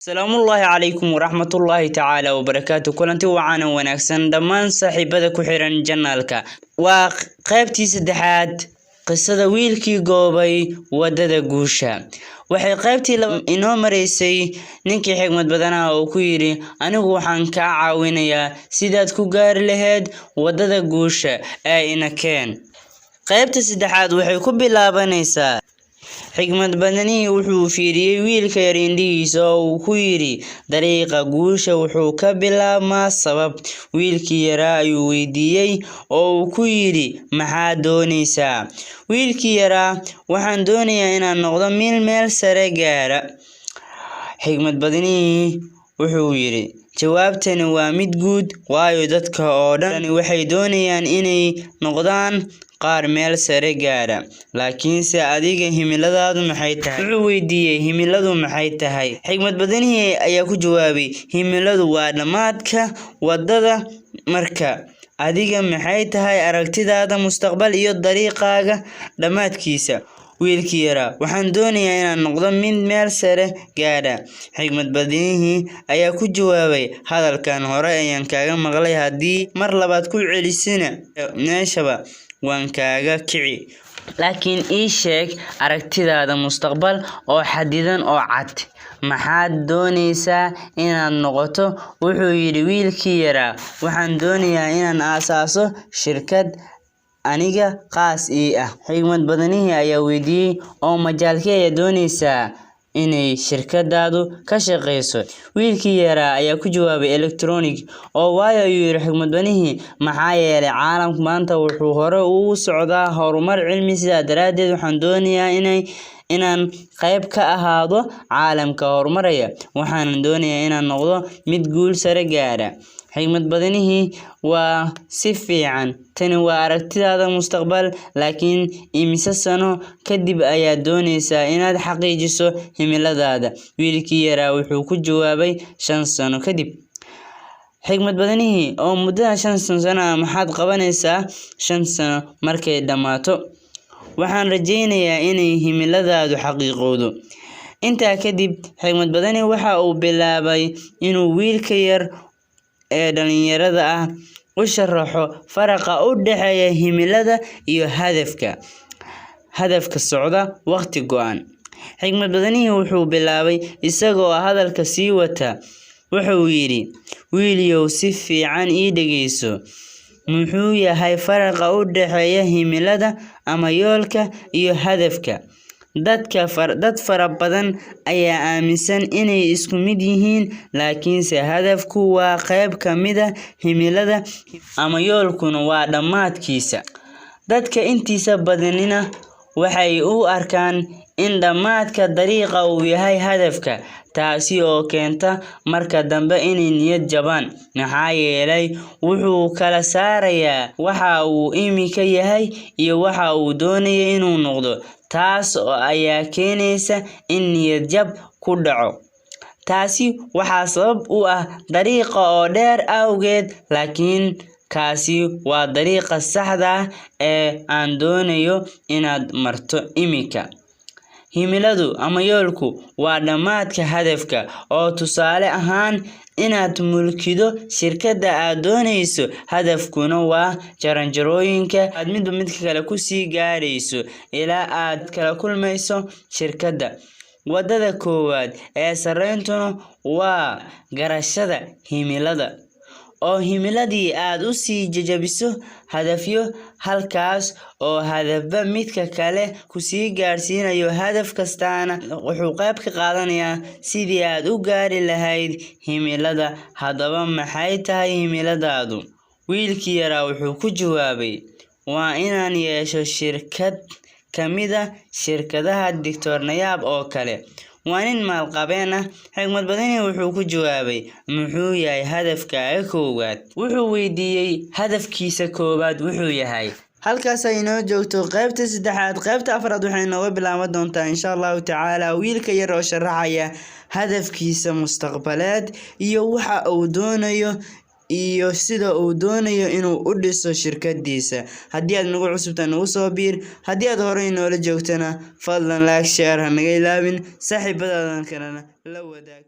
Salaamullaahi calaykum waraxmatullaahi tacaala wabarakaatu. Kulanti wacaana wanaagsan dhammaan saaxiibada ku xiran channelka. Waa qaybtii saddexaad, qisada wiilkii goobay wadada guusha. Waxay qaybtii inoo maraysay ninkii xigmad badanaha oo ku yidhi: "Anigu waxaan kaa caawinayaa sidaad ku gaari lahayd wadada guusha ee ina keen." Qaybta saddexaad waxay ku bilaabanaysaa xigmad badanihii wuxuu fiiriyey wiilka yar indhihiisa oo uu ku yidhi: "Dariiqa guusha wuxuu ka bilaabmaa sabab." Wiilkii yaraa ayuu weydiiyey oo uu ku yidhi: "Maxaad doonaysaa?" Wiilkii yaraa: "Waxaan doonayaa inaan noqdo mid meel sare gaara." Xigmad badanihii wuxuu yidhi: "Jawaabtani waa mid guud, waayo dadka oo dhan waxay doonayaan inay noqdaan qaar meel sare gaara, laakiinse adiga himiladaadu maxay tahay?" Wuxuu weydiiyey: "Himiladu maxay tahay?" Xigmad badanihii ayaa ku jawaabay: "Himiladu waa dhammaadka wadada. Marka adiga maxay tahay aragtidaada mustaqbal iyo dariiqaaga dhammaadkiisa?" Wiilkii yaraa: "Waxaan doonayaa inaan noqdo mid meel sare gaadha." Xigmad badanihii ayaa ku jawaabay: "Hadalkan hore ayaan kaaga maqlay, haddii mar labaad ku celisana meeshaba waan kaaga kici. Laakiin ii sheeg aragtidaada mustaqbal oo xaddidan oo cad. Maxaad doonaysaa inaad noqoto?" Wuxuu yidhi wiilkii yaraa: "Waxaan doonayaa inaan aasaaso shirkad aniga khaas ii ah." Xigmad badanihii ayaa weydiiyey: "Oo majaalkee ayaad doonaysaa inay shirkadaadu ka shaqeyso?" Wiilkii yaraa ayaa ku jawaabay: "Electronic." "Oo waayo?" ayuu yidhi xigmad badanihii. "Maxaa yeelay caalamku maanta wuxuu hore ugu socdaa horumar cilmi, sidaa daraaddeed waxaan doonayaa inaan qayb ka ahaado caalamka horumaraya, waxaanan doonayaa inaan noqdo mid guul sare gaara." Xigmad badanihii: "Waa si fiican, tani waa aragtidaada mustaqbal, laakiin immisa sano kadib ayaad doonaysaa inaad xaqiijiso himiladaada?" Wiilkii yaraa wuxuu ku jawaabay: "5 sano kadib." Xigmad badanihii: "Oo muddada 5 sano ah maxaad qabanaysaa 5 sano markay dhammaato?" "Waxaan rajaynayaa inay himiladaadu xaqiiqowdo." Intaa kadib xigmad badani waxa uu bilaabay inuu wiilka yar ee dhalinyarada ah u sharaxo faraqa u dhexeeya himilada iyo hadafka, hadafka socda waqti go'an. Xigmad badanihii wuxuu bilaabay isagoo hadalka sii wata. Wuxuu yidhi: "Wiilyow, si fiican ii dhegeyso. Muxuu yahay faraqa u dhexeeya himilada ama yoolka iyo hadafka? Dad fara badan ayaa aaminsan inay isku mid yihiin, laakiinse hadafku waa qayb ka mid ah himilada ama yoolkuna waa dhammaadkiisa. Dadka intiisa badanina waxay u arkaan in dhammaadka dariiqa uu yahay hadafka, taasi oo keenta marka dambe inay niyad jabaan, maxaa yeelay wuxuu kala saarayaa waxa uu imika yahay iyo waxa uu doonayo inuu noqdo. Taas ayaa keenaysa in niyad jab ku dhaco. Taasi waxaa sabab u ah dariiqa oo dheer awgeed, laakiin kaasi waa dariiqa saxda ah ee aan doonayo inaad marto imika. Himiladu ama yoolku waa dhammaadka hadafka, oo tusaale ahaan inaad mulkido shirkadda aad doonayso. Hadafkuna waa jaranjarooyinka aad midba midka kale kusii gaarayso ilaa aad kala kulmayso shirkadda. Waddada koowaad ee sarreyntuna waa garashada himilada, oo himiladii aad u sii jajabiso hadafyo, halkaas oo hadafba midka kale kusii gaarsiinayo. Hadaf kastaana wuxuu qayb ka qaadanayaa sidii aad u gaari lahayd himilada. Haddaba maxay tahay himiladaadu?" Wiilkii yaraa wuxuu ku jawaabay: "Waa inaan yeesho shirkad ka mid ah shirkadaha Doctor Nayaab oo kale. Waa nin maalqabeen ah." Xigmad badani wuxuu ku jawaabay: "Muxuu yahay hadafkaaga koowaad?" Wuxuu weydiiyey hadafkiisa koowaad wuxuu yahay. Halkaas ay inoo joogto qaybta saddexaad. Qaybta afraad waxay inooga bilaaban doontaa, insha Allahu tacaala, wiilka yar oo sharaxaya hadafkiisa mustaqbaleed iyo waxa uu doonayo iyo sida uu doonayo inuu u dhiso shirkadiisa. Haddii aad nagu cusubtahay, nagu soo biir. Haddii aad horey noola joogtana, fadlan like, share ha naga ilaawin, saaxiibadaadan kalena la wadaag.